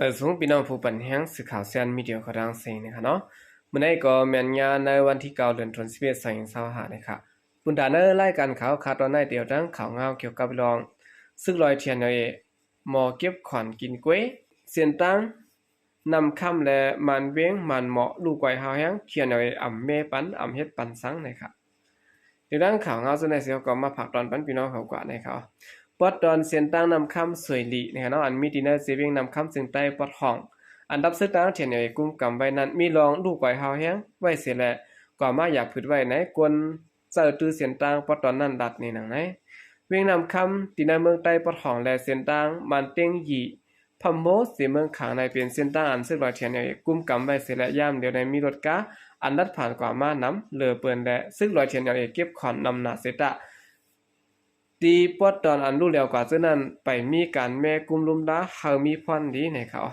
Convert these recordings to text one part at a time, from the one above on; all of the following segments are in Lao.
ປະສົງພີ່ນ້ອງຜູ້ປັນແຮງ ສື່ຂ່າວແຊນມີເດຍຂອງທາງເຊງນະຄະເນາະ. ມື້ໃນກໍແມ່ນຍາມໃນວັນທີເກົ້າ ເດືອນທີສິບເອັດ ສອງພັນຊາວຫ້ານະຄະ. ບຸນດາໃນລາຍການຂ່າວຄາວຕອນໃນ ຕຽວທັງຂ່າວງາວກ່ຽວກັບເລື່ອງ ສຶກລອຍ ທີເອັນແອລເອ ໝໍເກັບຂອນກິນກ້ວຍ, ເສັ້ນທາງ ນ້ຳຄຳ ແລະ ມານວຽງ ມານເໝາະ ລູກໄກຫາວແຮງ ທີເອັນແອລເອ ອຳແມ່ປັນ ອຳເຮັດປັນສັງນະຄະ. ດຽວດັ່ງຂ່າວງາວສ່ວນໃນເສຍກໍມາຝາກຕອນປັນພີ່ນ້ອງເຮົາກວ່ານະຄະ. ປອດຕອນເສັ້ນທາງນ້ຳຄຳ ສວຍຫຼີນະຄະເນາະ ອັນມີທີ່ໃນເຊວຽງນ້ຳຄຳ ເຊິ່ງໃຕ້ປອດຫ້ອງ ອັນດັບເຊິ່ງທາງ ທີເອັນແອລເອ ກຸມກຳໄວ້ນັ້ນ ມີລອງລູກໄກຫາວແຮງໄວ້ເສຍແລະ ກວ່າມາຢາບຜຶດໄວ້ໃນ ຄົນເຈົ້າຕື້ເສັ້ນທາງປອດຕອນນັ້ນລັດໃນໜັງໃນ ວຽງນ້ຳຄຳ ທີ່ໃນເມືອງໃຕ້ປອດຫ້ອງ ແລະ ເສັ້ນທາງ ມານເຕັງ ຢີ ພຳໂມ ເສເມືອງຂາງໃນ ເປັນເສັ້ນທາງອັນເຊິ່ງລອຍ ທີເອັນແອລເອ ກຸມກຳໄວ້ເສຍແລະ ຍາມດຽວໃນມີລົດກາ ອັນລັດຜ່ານກວ່າມານຳເລີເປິນ ແລະ ເຊິ່ງລອຍ ທີເອັນແອລເອ ເກັບຂອນນຳໜ້າເສຍຕະ ທີ່ປອດຕອນອັນລູກແລ້ວກວ່າເທື່ອນັ້ນ ໄປມີການແມ່ກຸມລຸມລາ ເຮົາມີພອນດີໃນເຂົາ.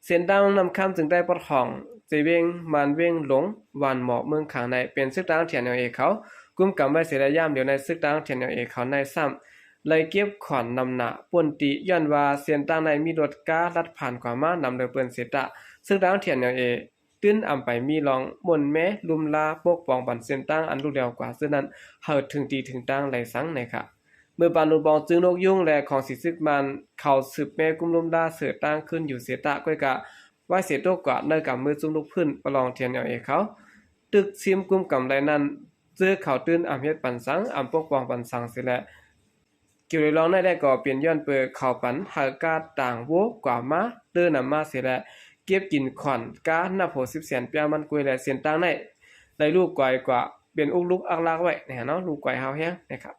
ເສັ້ນທາງນ້ຳຄຳ ເຊິ່ງໃຕ້ປອດຫ້ອງ ເຊວຽງ ມານວຽງ ຫຼົງ ວານໝໍ ເມືອງຂາງໃນ ເປັນເຊິ່ງທາງ ທີເອັນແອລເອ ເຂົາ ກຸມກຳໄວ້ເສຍແລະ ຍາມດຽວໃນເຊິ່ງທາງ ທີເອັນແອລເອ ເຂົາໃນຊ້ຳ ໄລ່ເກັບຂອນນຳໜ້າປົນຕິ ຍ້ອນວ່າເສັ້ນທາງໃນມີລົດກາລັດຜ່ານກວ່າມານຳເລີເປິນເສຍຕະ ເຊິ່ງທາງ ທີເອັນແອລເອ ຕື່ນອຳໄປມີລອງມົນແມ້ລຸມລາປົກປ້ອງບັນເສັ້ນທາງອັນລູກແລ້ວກວ່າເທື່ອນັ້ນ ເຮົາເຖິງທີ່ເຖິງທາງໄດ້ສັງນະຄະ. ເມື່ອປານລຸງປອງ ຈຶ່ງນົກຍຸງ ແລະ ຂອງສີຊຶກມານ ເຂົາສືບແມ່ກຸມລຸມລາເສີຕາງຄືນຢູ່ເສຍຕະ ກ້ອຍກະ ວາຍເສຕົກກວ່າໃນກຳມືຈຸ່ມລູກພື້ນປະລອງ ທີເອັນແອລເອ ເຂົາ ຕຶກຊິມກຸມກຳໄດ້ນັ້ນ ເຈີເຂົາຕື່ນອຳເຮັດປັນສັງ ອຳປົກປ້ອງປັນສັງເສຍແລະ ກ່ຽວລອງໃນແລກກໍເປັນຍ້ອນເປີເຂົາປັນ ຫາກາດຕ່າງໂວກວ່າມາ ເຕີນຳມາເສຍແລະ ເກັບກິນຂອນການັບໂຫສິບແສນປຽມັນກ້ວຍ ແລະ ເສັ້ນທາງໃນ ໄດ້ລູກໄກກວ່າ ເປັນອຸກລຸກອັກລັກໄວ້ນະຄະເນາະ ລູກໄກຫາວແຮງນະຄະ.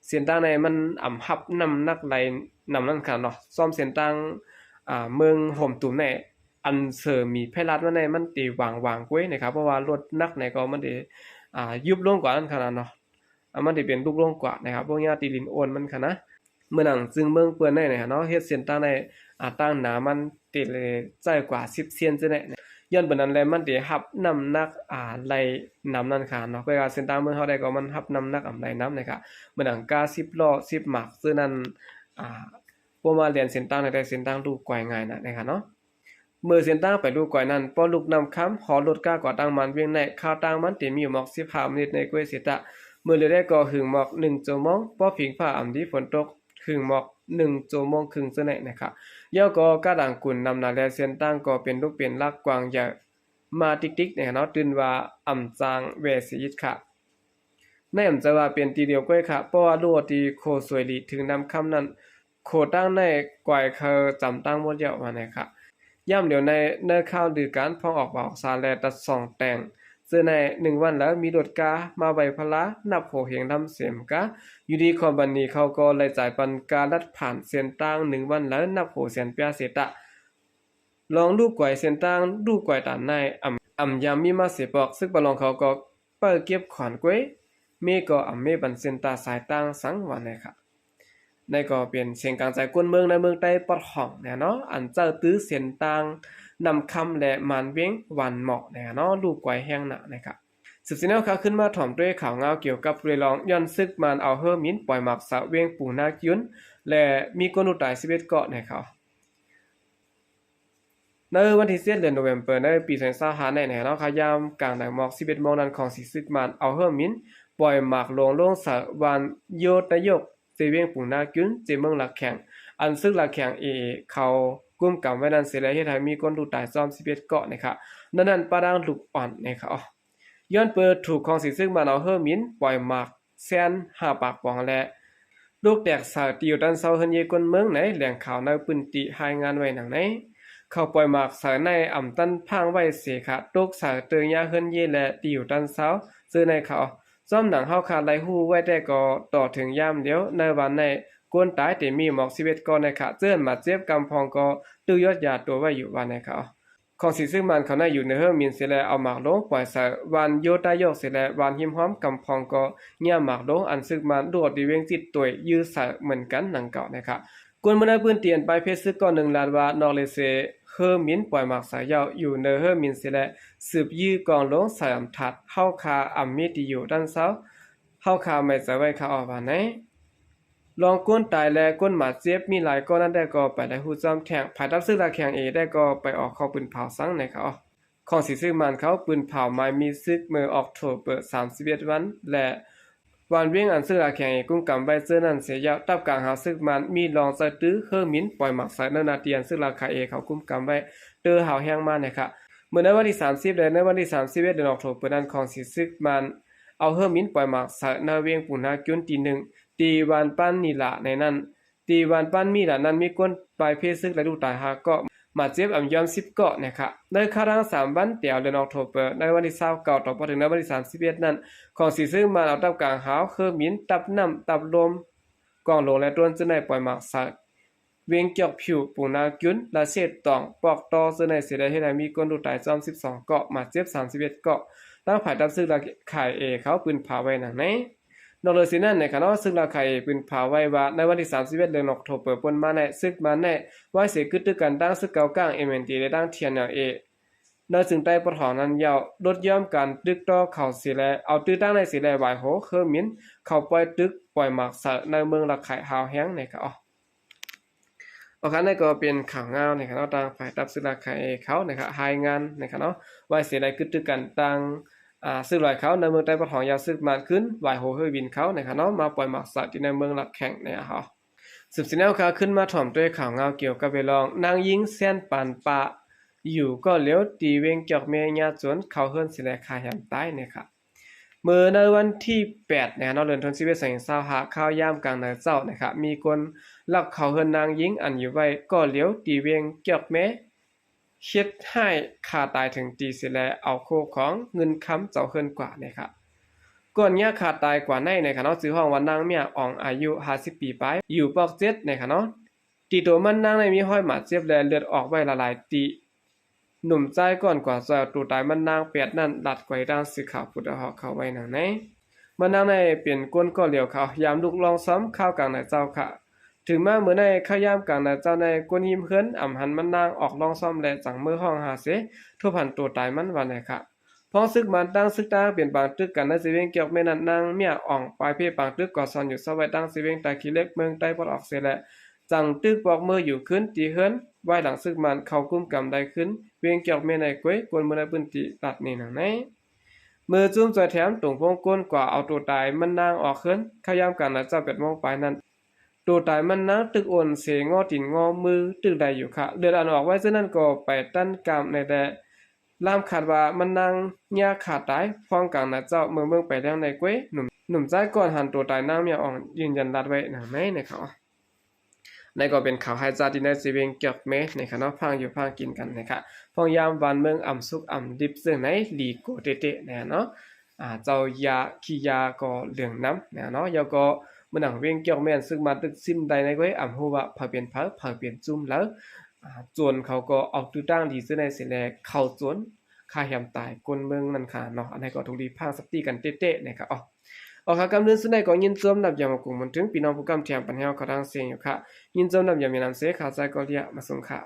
ເສັ້ນທາງໃນມັນອຳຮັບນ້ຳໜັກໄຫຼນຳນັ້ນຄະເນາະ ຊ້ອມເສັ້ນທາງ ອ່າ ເມືອງໂຮມຕຸມໃນ ອັນເສີມີໄພລາດມາໃນ ມັນເຕຫວາງໆ ກ້ວຍນະຄະ ເພາະວ່າລົດໜັກໃນກໍມັນເຕ ອ່າ ຍຸບລົງກວ່ານັ້ນຄະເນາະ. ອາ ມັນໄດ້ເປັນລູກລົງກວ່ານະຄັບ ພວກຍາຕິລິນໂອນມັນຄະນະ. ເມື່ອໜັງຈຶ່ງເມືອງເປີ້ນໄດ້ນະເນາະ ເຮັດເສັ້ນທາງໃນ ອາ ຕາງໜາມັນເຕເລີໃຈກວ່າສິບເຊັນຈັ່ງໃດນະ. ຍ້ອນເປັນນັ້ນແລະ ມັນໄດ້ຮັບນ້ຳໜັກ ອາ ໄຫຼນຳນັ້ນຄະເນາະ. ເວລາເສັ້ນທາງເມືອງເຮົາໄດ້ກໍມັນຮັບນ້ຳໜັກອຳໄຫຼນຳນະຄະ. ເມື່ອໜັງກາສິບລໍ້ ສິບໝາກ ເຊິ່ງນັ້ນ ອາ ບໍ່ມາແລ່ນເສັ້ນທາງໃດ ເສັ້ນທາງລູກກວ່າຍງ່າຍນະ ນະຄະເນາະ. ເມື່ອເສັ້ນທາງໄປລູກກວ່າຍນັ້ນ ພໍລຸກນ້ຳຄຳ ຮອດລົດກາກວ່າຕັ້ງມານວຽງໃນ ຄາວຕ່າງມັນເຕມີໝອກສິບຫ້າມິນິດໃນກ້ວຍເສຍຕະ ເມື່ອເຫຼືອໄດ້ກໍຫຶງໝອກໜຶ່ງຊົ່ວໂມງ ພໍຜິງຟ້າອຳດີຝົນຕົກ ຫຶງໝອກໜຶ່ງຊົ່ວໂມງເຄິ່ງເທື່ອໃນນະຄະ. ແລ້ວກໍກາດັງກຸນນຳໜ້າແລ ເສັ້ນທາງກໍເປັນລຸກເປັນລາກກວ້າງໃຫຍ່ມາຕິກໆ ນະຄະເນາະ ຕື່ນວ່າອຳຈາງແວເສຍອີກຄະ. ໃນອຳຈາວ່າເປັນຕີດຽວກ້ວຍຄະ ເພາະວ່າລູກທີ່ໂຄສວຍຫຼີເຖິງນ້ຳຄຳນັ້ນ ໂຄຕັ້ງໃນກວາຍເຄີຈຳຕັ້ງໝົດແລ້ວວ່າໃນຄະ. ຍາມດຽວໃນ ເນີຂ່າວລືການພອງອອກປາກອອກສາແລ ຕັດສອງແຕ່ງ ເຊິ່ງໃນໜຶ່ງວັນແລ້ວ ມີລົດກາມາໄຫວ້ພະລາ ນັບໂຫເຮງລຳເສມກາ ຢູ່ດີຄອມພານີເຂົາກໍໄລ່ຈ່າຍປັນກາລັດຜ່ານເສັ້ນທາງໜຶ່ງວັນແລ້ວ ນັບໂຫແສນປຽເສຕະ. ລອງລູກກວາຍເສັ້ນທາງ ລູກກວາຍຕານໃນ ອຳ ອຳຍາມມີມາເສຍປອກ ຊຶກປະລອງເຂົາກໍ ເປີເກັບຂອນກ້ວຍ ເມກໍອຳເມບັນເຊັນຕາສາຍຕ່າງສັງວ່າແນວນັ້ນຄະ. ນັ້ນກໍເປັນສຽງກາງໃຈຄົນເມືອງໃນເມືອງໃຕ້ປອດຫ້ອງແນວເນາະ ອັນເຈົ້າຕື້ເສັ້ນທາງນ້ຳຄຳ ແລະ ມານວຽງ ຫວານເໝາະແນວເນາະ ລູກກວາຍແຮງໜາແນວຄະ. ສືບສຽນແນວຄາວ ຂຶ້ນມາຖອມດ້ວຍຂ່າວງາວກ່ຽວກັບເລື່ອງຍ້ອນຊຶກມານເອົາເຮີມິນປ່ອຍໝາກສາວວຽງປູນາກິນ ແລະ ມີຄົນຮູ້ຕາຍສິບເອັດເກາະແນວຄະ. ໃນວັນທີເຈັດ ເດືອນໂນເວັມເປີ ໃນປີສອງພັນຊາວຫ້ານີ້ແຫຼະເນາະ ຍາມກາງດາງໝອກສິບເອັດໂມງນັ້ນ ຂອງສີຊຶກມານເອົາເຮີມິນປ່ອຍໝາກຫຼົງລົງໃສ່ບ້ານໂຍຕະໂຍກ ເຈວຽງປຸງນາກິນ ເຈເມືອງລະແຂງ ອັນຊຶກລະແຂງເອເອເຂົາກຸມກຳໄວ້ນັ້ນເສຍແລ້ວ ເຮັດໃຫ້ມີຄົນຮູ້ຕາຍຊ້ອມສິບເອັດເກາະນະຄະ ໃນນັ້ນປະດັງລູກອ່ອນນະຄະ. ຍ້ອນເປີຖືກຂອງສີຊຶກມານເອົາເຮີມິນປ່ອຍໝາກ ແສນຫ້າປາກປອງ ແລະ ລູກແຕກສາຍຕິວຕັນເຊົາເຮືອນເຢຄົນເມືອງໃນ ແຫຼ່ງຂ່າວໃນພື້ນທີ່ລາຍງານໄວ້ດັ່ງໃນ. ເຂົາປ່ອຍໝາກສາຍໃນອຳຕັນພາງໄວ້ເສຍຂະ ຕົກສາຍເຕີຍາເຮືອນເຢ ແລະ ຕິວຕັນເຊົາ ເຈີໃນຂ່າວ. ຊ້ອມໜັງເຮົາຄາດໄລ່ຮູ້ໄວ້ແຕ່ກໍຕໍ່ເຖິງຍາມດຽວ ໃນວັນໃນຄົນຕາຍເຕມີໝອກສິບເອັດເກາະໃນຂະ ເຈີມາເຈັບກຳພອງກໍຖືກຢອດຢາຕົວໄວ້ຢູ່ວ່າໃນຂ່າວ. ຂອງສີຊຶກມານເຂົາໃນຢູ່ເໜືອເຮືອມິນເສຍແລ້ວ ເອົາໝາກຫຼົງປ່ອຍໃສ່ບ້ານໂຍຕາໂຍກເສຍແລ້ວ ບ້ານຮິມຫອມກຳພອງກໍເຫຍຍໝາກຫຼົງ ອັນຊຶກມານລູກອອກຕີວຽງຈິດຕົວຍຢື້ໃສ່ເໝືອນກັນດັ່ງກ່າວນະຄະ. ຄົນເມືອງໃນພື້ນທີ່ອັນປາຍເພດຊຶກເກາະໜຶ່ງລາດວ່າ ນອກເລເຊເຮີມິນປ່ອຍໝາກສາຍເຍົາຢູ່ເໜືອເຮືອມິນເສຍແລ້ວ ສືບຢື້ກອງຫຼົງໃສ່ອຳທາດ ເຮົາຄາອຳມີທີ່ຢູ່ດ້ານເຊົາ ເຮົາຄາໄໝໃຈໄວ້ຄະອອກວ່າໃນ. ລອງຄົນຕາຍ ແລະ ຄົນບາດເຈັບມີຫຼາຍກໍນັ້ນແດ່ກໍໄປໄດ້ຮູ້ຈ້ອມແທ້ງ. ຝ່າຍທັບຊຶກລາວແຂງເອແດ່ກໍໄປອອກຂໍ້ປືນເຜົາສັງນະຄະ. ຂອງສີຊຶກມານເຂົາປືນເຜົາໝາຍມີຊຶກເມື່ອອອກໂທເບີສາມສິບເອັດວັນ ແລະ ວັນວຽງອັນຊຶກລາວແຂງເອກຸມກຳໄວ້ເຈີນັ້ນເສຍແລ້ວ ຕັບກາງຫາວຊຶກມານມີລອງໃສ່ຕື້ເຮີມິນປ່ອຍໝາກໃສ່ໃນນາທີ່ອັນຊຶກລາວແຂງເອເຂົາກຸມກຳໄວ້ ເຕີຫາວແຮງມານະຄະ. ເມື່ອໃນວັນທີສາມສິບ ແລະ ໃນວັນທີສາມສິບເອັດເດືອນອອກໂທເບີນັ້ນ ຂອງສີຊຶກມານເອົາເຮີມິນປ່ອຍໝາກໃສ່ໃນວຽງປູນາກິນທີໜຶ່ງ ທີ່ວັນປານນີລາໃນນັ້ນ ທີ່ວັນປານນີລານັ້ນມີຄົນປາຍເພຊຶກ ແລະ ລູກຕາຍຫ້າເກາະ ບາດເຈັບອຳຍອມສິບເກາະນະຄະ. ໃນຄາວທັງສາມວັນແຕ່ວເດືອນອອກໂທເບີ ໃນວັນທີຊາວເກົ້າຕໍ່ມາເຖິງໃນວັນທີສາມສິບເອັດນັ້ນ ຂອງສີຊຶກມານເອົາຕັບກາງຫາວ ເຮີມິນ ຕັບນ້ຳ ຕັບລົມ ກອງຫຼວງ ແລະ ຕົ້ນເຈືອໃນປ່ອຍໝາກໃສ່ ວຽງຈອກຜິວ ປູນາກິນ ລະເຊດຕອງ ປອກຕໍເຈືອໃນເສຍແລ້ວ ເຮັດໃຫ້ມີຄົນລູກຕາຍຈອມສິບສອງເກາະ ບາດເຈັບສາມສິບເອັດເກາະ. ທາງຝ່າຍທັບຊຶກລາວແຂງເອເຂົາປືນເຜົາໄວ້ດັ່ງໃນ. ນອກເຫຼືອສິ່ງນັ້ນນະຄະເນາະ ຊຶກລາວແຂງເອປືນເຜົາໄວ້ວ່າ ໃນວັນທີສາມສິບເອັດເດືອນອອກໂທເບີປົນມາໃນ ຊຶກມານໃນ ວາຍເສກຶດຕຶກກັນຕັ້ງຊຶກເກົາກາງ ເອັມເອັນທີ ແລະ ຕັ້ງ ທີເອັນແອລເອ ໃນເຊິ່ງໃຕ້ປະທ້ອງນັ້ນເຍົາ ລົດຍອມການຕຶກຕໍ່ເຂົາເສຍແລ້ວ ເອົາຕື້ຕັ້ງໃນເສຍແລ້ວ ຫວາຍໂຫເຮີມິນ ເຂົ້າປ່ອຍຕຶກປ່ອຍໝາກໃສ່ໃນເມືອງລາວແຂງຫາວແຮງນະຄະ. ອໍ ໂອເຄ ນັ້ນກໍເປັນຂ່າວງາວນະຄະເນາະ ທາງຝ່າຍທັບຊຶກລາວແຂງເອເຂົານະຄະ ລາຍງານນະຄະເນາະ ວ່າເສຍແລ້ວກຶດຕຶກກັນຕັ້ງ ອາ ຊຶກລາວເຂົາໃນເມືອງໃຕ້ປະທ້ອງ ເຍົາຊຶກມານຂຶ້ນ ຫວາຍໂຫເຮີມິນເຂົານະຄະເນາະ ມາປ່ອຍໝາກໃສ່ທີ່ໃນເມືອງລາວແຂງນະຄະ. ສືບສຽນແນວຄາວຂຶ້ນມາຖ່ອມດ້ວຍຂ່າວງາວກ່ຽວກັບເວລອງ ນາງຍິງແຊນປານປາ ຢູ່ເກາະຫຼຽວ ຕີເວງຈອກແມ່ຍາດຈົນ ເຂົ້າເຮືອນເສຍແລ້ວຄາແຮມຕາຍນະຄະ. ເມື່ອໃນວັນທີແປດນະຄະເນາະ ເດືອນສິບເອັດ ສອງພັນຊາວຫ້າ ຄາວຍາມກາງນາເຈົ້ານະຄະ ມີຄົນລັກເຂົ້າເຮືອນນາງຍິງອັນຢູ່ໄວ້ເກາະຫຼຽວ ຕີເວງຈອກແມ່ ເຮັດຮ້າຍຂ້າຕາຍເຖິງຕີເສຍແລ້ວ ເອົາໂຄຂອງເງິນຄຳເຈົ້າເຮືອນກວ່ານະຄະ. ກ່ອນຍາຂ້າຕາຍກວ່າໃນນະຄະເນາະ ຊື່ຮ້ອງວ່ານາງເມຍອອງ ອາຍຸຫ້າສິບປີປາຍ ຢູ່ປອກເຈັດນະຄະເນາະ ທີ່ໂຕມັນນາງໃນມີຮອຍບາດເຈັບ ແລະ ເລືອດອອກໄວ້ຫຼາຍໆ ທີ່ໜຸ່ມຊາຍກ່ອນກວ່າຊ່ອຍເອົາໂຕຕາຍມັນນາງແປດນັ້ນ ລາດກວ່າໃຫ້ທາງສື່ຂ່າວພຸດທະຫອກເຂົ້າໄວ້ດັ່ງໃນ. ມັນນາງໃນເປັນຄົນເກາະຫຼຽວເຂົາ ຍາມລຸກລອງຊອມຄາວກາງນາເຈົ້າຄະ. ເຖິງມາເມື່ອໃນຄາວຍາມກາງນາເຈົ້າໃນ ຄົນຮິມເຮືອນອຳຫັນມັນນາງອອກລອງຊອມ ແລະ ຈັ່ງເມືອຮ້ອງຫາເສ ທົບຫັນໂຕຕາຍມັນວ່າໃນຄະ. ພອງຊຶກມານຕັ້ງຊຶກຕັ້ງເປັນປາງຕຶກກັນໃນເຊເວງກຽວແມ່ນັ້ນ ນາງເມຍອອງປາຍເພປາງຕຶກກໍຊອນຢູ່ຊອກໄວ້ຕັ້ງເຊເວງຕາຂີ້ເຫຼັກເມືອງໃຕ້ປອດອອກເສຍແລ້ວ ຈັ່ງຕຶກປອກເມືອຢູ່ຄືນທີ່ເຮືອນ ວາຍຫຼັງຊຶກມານເຂົ້າກຸມກຳໄດ້ຄືນ ເວງກຽວແມ່ໃນກວຍ ຄົນເມືອງໃນພື້ນທີ່ລາດນີ້ນຳໃນ. ເມື່ອຈຸ້ມຊ່ອຍແຖມຕົງພົງກົ້ນກວ່າເອົາໂຕຕາຍມັນນາງອອກເຮືອນ ຄາວຍາມກາງນາເຈົ້າແປດໂມງປາຍນັ້ນ ໂຕຕາຍມັນນາງຕຶກໂອນເສງໍຕີນງໍມື ຕຶກໄດ້ຢູ່ຄະ. ເລືອດອັນອອກໄວ້ເທື່ອນັ້ນກໍໄປຕັນກາມໃນແດ່ ລາມຄາດວ່າມັນນາງຍາຂ້າຕາຍ ພອງກາງນາເຈົ້າເມືອເມືອງໄປແລ້ວໃນກວຍ ໜຸ່ມ ໜຸ່ມຊາຍກ່ອນຫັນໂຕຕາຍນາງເມຍອອງຢືນຢັນລາດໄວ້ນຳໃນນະຄະ. ໃນກໍເປັນຂ່າວໄຮຈາກທີ່ໃນເຊເວງກຽວແມ່ນະຄະເນາະ ພາງຢູ່ພາງກິນກັນນະຄະ. ພອງຍາມບ້ານເມືອງອຳສຸກອຳດິບເຊິ່ງໃນ ຫຼີໂກເຕເຕະນະຄະເນາະ. ອາ ເຈົ້າຢາຂີ້ຢາກໍເຫຼືອງນຳນະເນາະ. ແລ້ວກໍເມື່ອໜັງເວງກຽວແມ່ນ ຊຶກມານຕຶກຊິມໄດ້ໃນເວີຍ ອຳຮູ້ວ່າໃຜເປັນໃຜ ໃຜເປັນຈຸ້ມລາວ. ອາ ໂຈນເຂົາກໍເອົາຕື້ຕ່າງດີຊື່ໃນເສຍແລ ເຂົ້າໂຈນຄາແຮມຕາຍຄົນເມືອງນັ້ນຄະເນາະ. ອັນໃດກໍທຸກດີພາງສັກຕີກັນເຕະໆນະຄະ. ອໍ ອອກຄາກຳເນີນສຸດໃນກໍຍິນຊົມນັບຢາມມາກຸງໝົນເຖິງ ພີ່ນ້ອງຜູ້ກຳແຖມປັນແຮວເຂົ້າທາງເຊງຢູ່ຄະ. ຍິນຊົມນັບຢາມມີນຳເສ ຂ້າໃຈກໍເລຍມາສົ່ງຄະ.